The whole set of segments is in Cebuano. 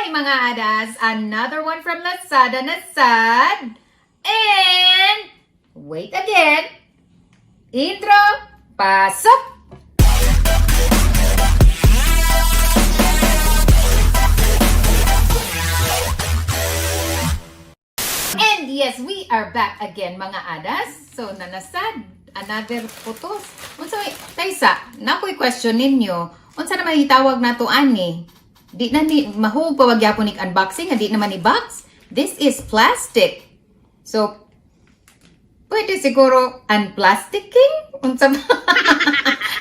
Hi, mga adas! Another one from Lazada na sad. And wait again. Intro, pasok! And yes, we are back again, mga adas. So, nanasad, another putos. Unsa may, taysa, nakoy question ninyo. Unsa naman itawag nato ani? Di na ni mahug pa wag gyapon ni unboxing, di naman ni box. This is plastic. So, pwede siguro unplasticking? Unsa ba?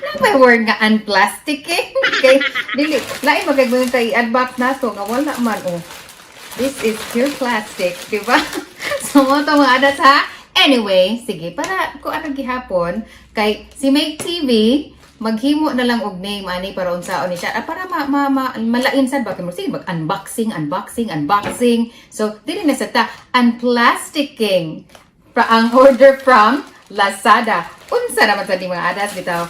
Na may word nga unplasticking? Okay, dili lain magay kay i-unbox nato nga wala man, oh. This is pure plastic, di ba? So, mo to, mga adas, ha? Anyway, sige, para ko ano gihapon, kay si Make TV, maghimo na lang og name ani para unsaon ni siya. Ah, para malain sad ba kay mo sige mag unboxing, unboxing, unboxing. So, dili na sa ta unplasticking pra ang order from Lazada. Unsa naman sa ni, mga adas, bitaw?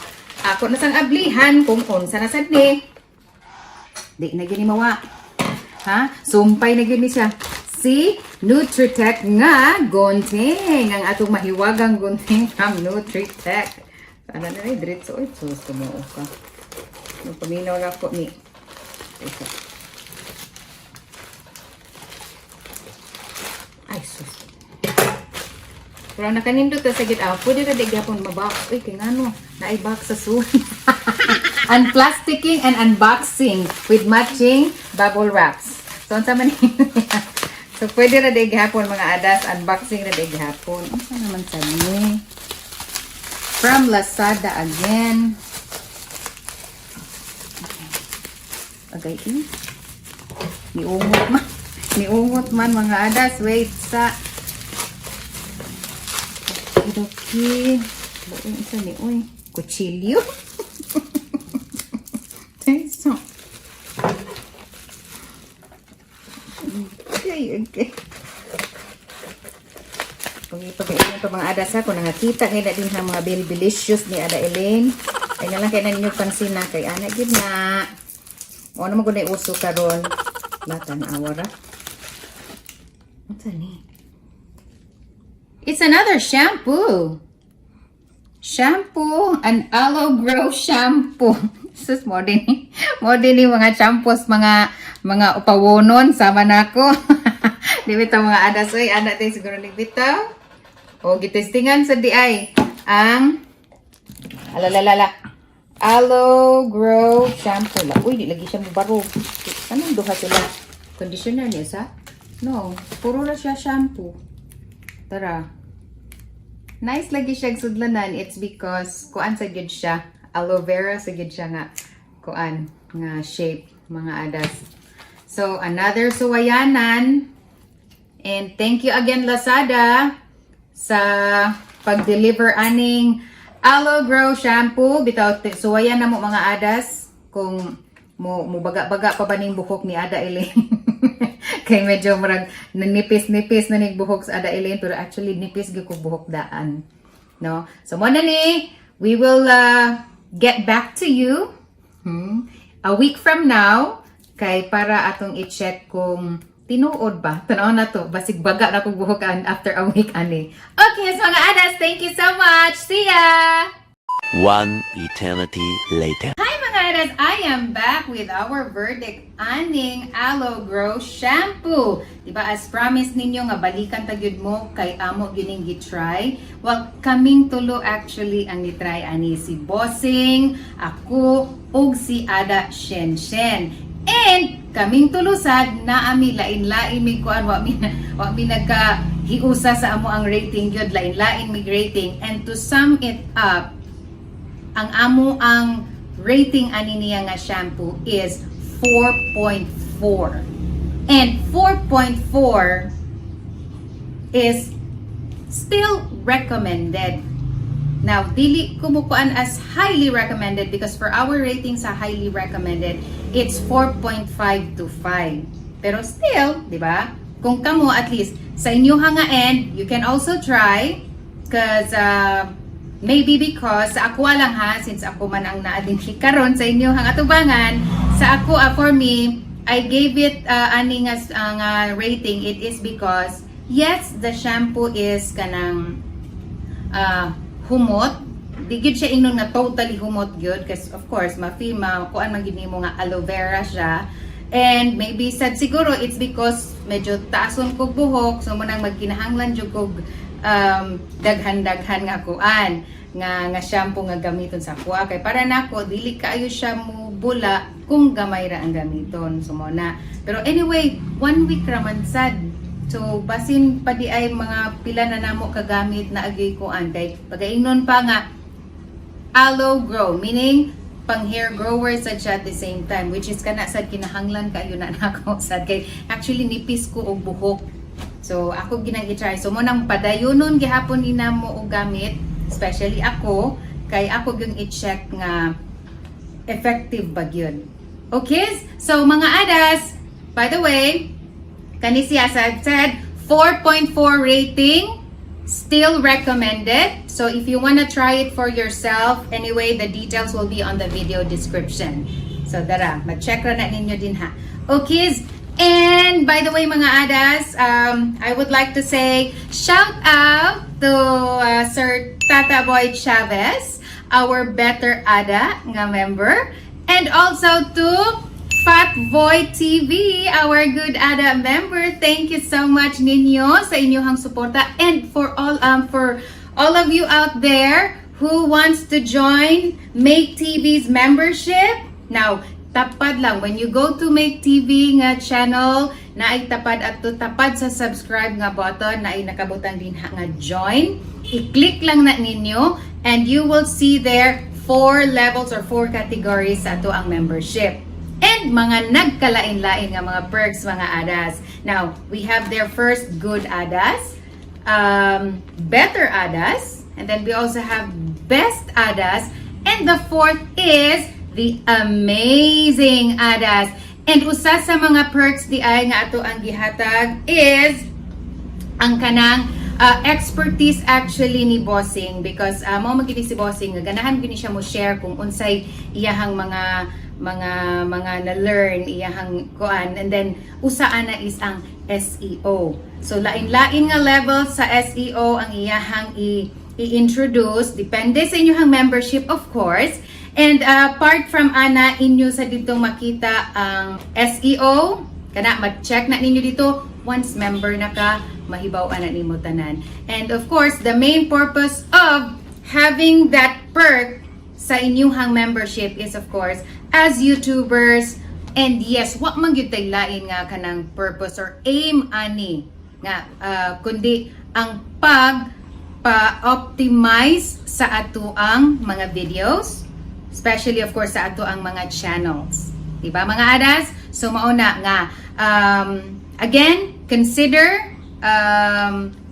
Ako na sang ablihan kung unsa na sad ni. Di na gini mawa. Ha? Sumpay na gyud ni siya. Si Nutritech nga gunting. Ang atong mahiwagang gunting from Nutritech. Ano na rin, diretso. Oy, sus, tumuo ka. Nung paminaw na ako ni. Ito. Ay, sus. Pero nakanindot ta sa gid ah, pwede ra di gyapon mabox. Uy, kay ngano, naay box sa sul. Unplasticking and unboxing with matching bubble wraps. So unsa man ni? So pwede ra di gyapon, mga adas, unboxing ra di gyapon. Unsa naman sa ni? From Lazada again. Okay. Okay. Eh. Niungot man. Niungot man, mga adas. Wait sa Okay. Buong isa ni, uy. Kutsilyo. So. Okay. Kung ipakainin pa, mga adas, ha, kung nakakita kayo na din ang mga bilbilicious ni Ada Elaine, ay na lang kayo na ninyo pansin na kay ana gid na. O ano mo kung uso karon. Lata na awara. Unsa ni? It's another shampoo. Shampoo, an Aloe Grow shampoo. Sus, mo din ni mga shampoos, mga upawonon, sama na ako. Di bitaw, mga adas, oy, ana tayo siguro ni bitaw. O, gitestingan sa di ay, ang, alalalala, Aloe Grow shampoo. La, uy, di lagi siya mabaro. Anong duha sila? Conditioner niya sa? No, puro na siya shampoo. Tara. Nice lagi siya sudlanan. It's because kuan sa gyud siya. Aloe vera sa gyud siya nga kuan nga shape, mga adas. So another suwayanan. And thank you again, Lazada, sa pag-deliver aning Aloe Grow shampoo. Bitaw suwayan na mo, mga adas, kung mo mubaga-baga pa ba ning buhok ni Ada Elaine. Kay medyo murag nanipis-nipis na ning buhok sa Ada Elaine, pero actually nipis gyud ko buhok daan. No? So mo na ni, we will get back to you a week from now kay para atong i-check kung tinuod ba. Tanaw na to, basig baga na kong buhok after a week ani. Okay, so mga adas, thank you so much. See ya! One eternity later. Hi, mga adas! I am back with our verdict aning Aloe Grow Shampoo. Diba, as promised ninyo nga balikan ta gyud mo kay amo gining gitry. Well, kaming tulo actually ang gitry ani, si Bossing, ako ug si Ada Shen Shen. And kaming tulo sad naa mi lain-lain mi kuan, wa mi nagka hiusa sa amo ang rating gyud, lain-lain mi rating. And to sum it up, ang amo ang rating ani niya nga shampoo is 4.4. And 4.4 is still recommended. Now, dili ko mukuan as highly recommended because for our rating sa highly recommended, it's 4.5 to 5. Pero still, di ba? Kung kamo at least sa inyo nga end, you can also try because maybe because sa ako lang ha, since ako man ang naa din karon sa inyo hang atubangan, sa ako for me, I gave it ani nga rating, it is because yes, the shampoo is kanang humot. Di gyud siya ingnon nga totally humot gyud kasi of course ma-feel, ma kuan man gyud nimo nga aloe vera siya. And maybe sad siguro it's because medyo taason kog buhok, so mao nang magkinahanglan jud kog daghan-daghan nga kuan nga shampoo nga gamiton sa kuha kay para nako dili kaayo siya mo bula kung gamay ra ang gamiton. So mao na. Pero anyway, one week ra man sad. So basin pa di ay mga pila na namo kagamit na agay kuan kay pagaingnon pa nga aloe grow, meaning pang hair grower sad siya at the same time, which is kana sad kinahanglan kayo na nako sad kay actually nipis ko og buhok. So ako ginang i-try. So mao nang padayonon gihapon ni namo og gamit, especially ako, kay ako gyung i-check nga effective ba gyud. Okay, so mga adas, by the way, kani siya, as I've said, 4.4 rating, still recommended. So if you wanna try it for yourself, anyway, the details will be on the video description. So dara, mag-check ra na ninyo din ha. Okay, and by the way, mga adas, I would like to say shout out to Sir Tata Boy Chavez, our Better Ada nga member, and also to Fat Boy TV, our good Ada member. Thank you so much ninyo sa inyong suporta and for all of you out there who wants to join Make TV's membership. Now, tapad lang when you go to Make TV nga channel, naay tapad at to tapad sa subscribe nga button, naay nakabutang din ha nga join. I-click lang na ninyo and you will see there four levels or four categories sa ato ang membership and mga nagkalain-lain nga mga perks, mga adas. Now, we have their first good adas, better adas, and then we also have best adas, and the fourth is the amazing adas. And usa sa mga perks di ay nga ato ang gihatag is ang kanang expertise actually ni Bossing because mao man gyud ni si Bossing nga ganahan gyud ni siya mo share kung unsay iyahang mga na-learn iyahang kuan, and then usa ana is ang SEO. So lain-lain nga level sa SEO ang iyahang i-introduce depende sa inyong membership, of course. And apart from ana, inyo sa dito makita ang SEO. Kana mag-check na ninyo dito. Once member na ka, mahibaw na nimo tanan. And of course, the main purpose of having that perk sa inyong membership is, of course, as YouTubers, and yes, wa man gyud tay lain nga kanang purpose or aim ani nga kundi ang pag pa-optimize sa atoang mga videos, especially of course sa ato ang mga channels. Diba, mga adas? So mao na nga again, consider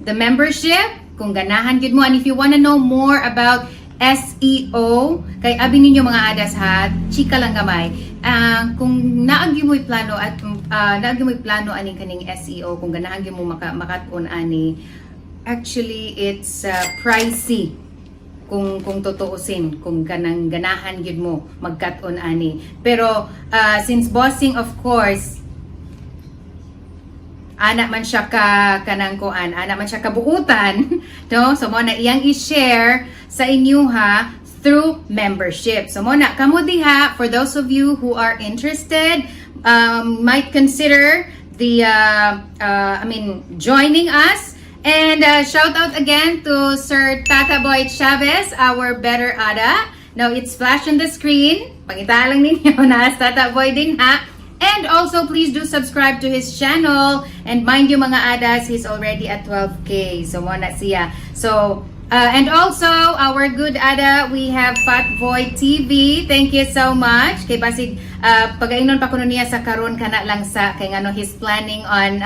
the membership kung ganahan gyud mo. And if you wanna know more about SEO, kay abi ninyo, mga adas ha, chika lang gamay. Kung naagi mo'y plano at naagi mo'y plano aning kaning SEO, kung ganahan gyud mo makat-on ani, actually it's pricey kung tutuusin, kung kanang ganahan gyud mo magkat-on ani. Pero since Bossing, of course, ana man siya ka kanang kuan, ana man siya kabuutan, no? So mo na iyang i-share sa inyo ha through membership. So mo na kamo diha, for those of you who are interested, might consider the I mean, joining us. And shout out again to Sir Tata Boy Chavez, our Better Ada. Now it's flash on the screen. Pangita lang ninyo na Tata Boy din ha. And also, please do subscribe to his channel. And mind you, mga adas, he's already at 12K. So, mo na siya. So, and also, our good ada, we have Fat Boy TV. Thank you so much. Kay basig, pagainon pa kuno niya sa karon kana lang sa, kay ngano he's planning on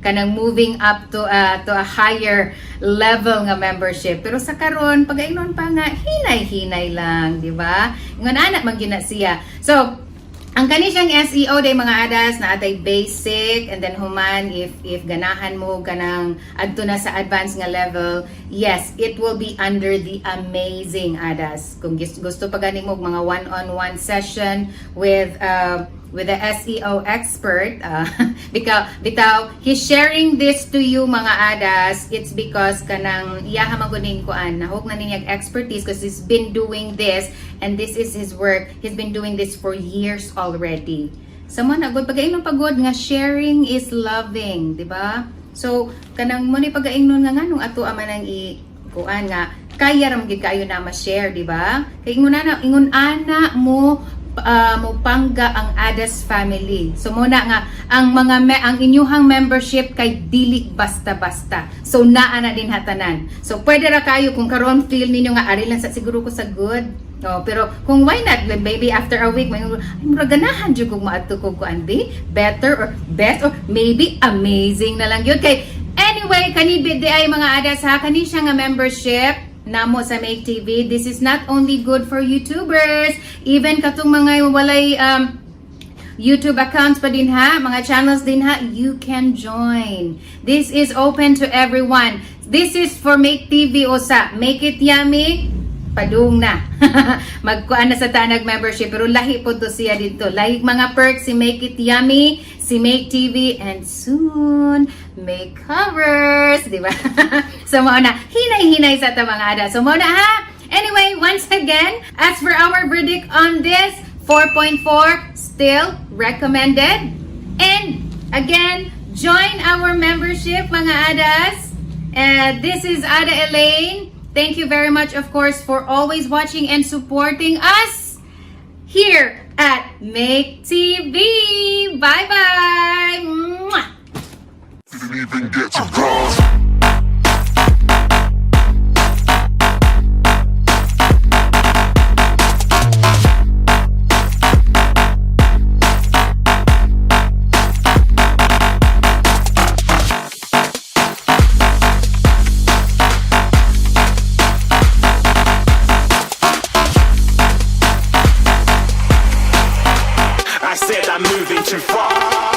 kanang moving up to a higher level nga membership. Pero sa karon pagainon pa nga hinay-hinay lang, di ba? Ingon ana man gyud na siya. So, ang kani siyang SEO day, mga adas, na atay basic and then human if ganahan mo kanang adto na sa advanced nga level, yes, it will be under the amazing adas. Kung gusto pa gani mo mga one-on-one session with with the SEO expert. Because bitaw he's sharing this to you, mga adas. It's because kanang iyaha man gud ning kuan, nahog na niya expertise because he's been doing this and this is his work. He's been doing this for years already. So mo na gud pagaingnon pagod nga sharing is loving, di ba? So kanang mo ni pagaingnon nga nganong ato man ang i kuan nga kaya ra gid kayo na ma-share, di ba? Kay ingon ana, ingon ana mo mo pangga ang Adas family. So mo na nga ang mga ang inyuhang membership kay dili basta-basta. So naa na din hatanan. So pwede ra kayo kung karon feel ninyo nga ari lang sa siguro ko sa good. No, pero kung why not, maybe after a week, may ay, mura ganahan jud kog maadto kog kuan be better or best or maybe amazing na lang yun. Kay anyway, kani di ay mga adas ha, kani siya nga membership namo sa Make TV. This is not only good for YouTubers, even katong mga walay YouTube accounts pa din ha, mga channels din ha, you can join. This is open to everyone. This is for Make TV usa. Make It Yummy, padung na. Magkuan na sa tanag membership pero lahi po to siya dito. Lahi mga perks si Make It Yummy, si Make TV, and soon Make Covers, di ba? So mao na, hinay-hinay sa ta, mga ada. So mao na ha. Anyway, once again, as for our verdict on this, 4.4 still recommended. And again, join our membership, mga adas. And this is Ada Elaine. Thank you very much, of course, for always watching and supporting us here at Make TV. Bye-bye. Mwah! Didn't even get to cross. I said I'm moving too far.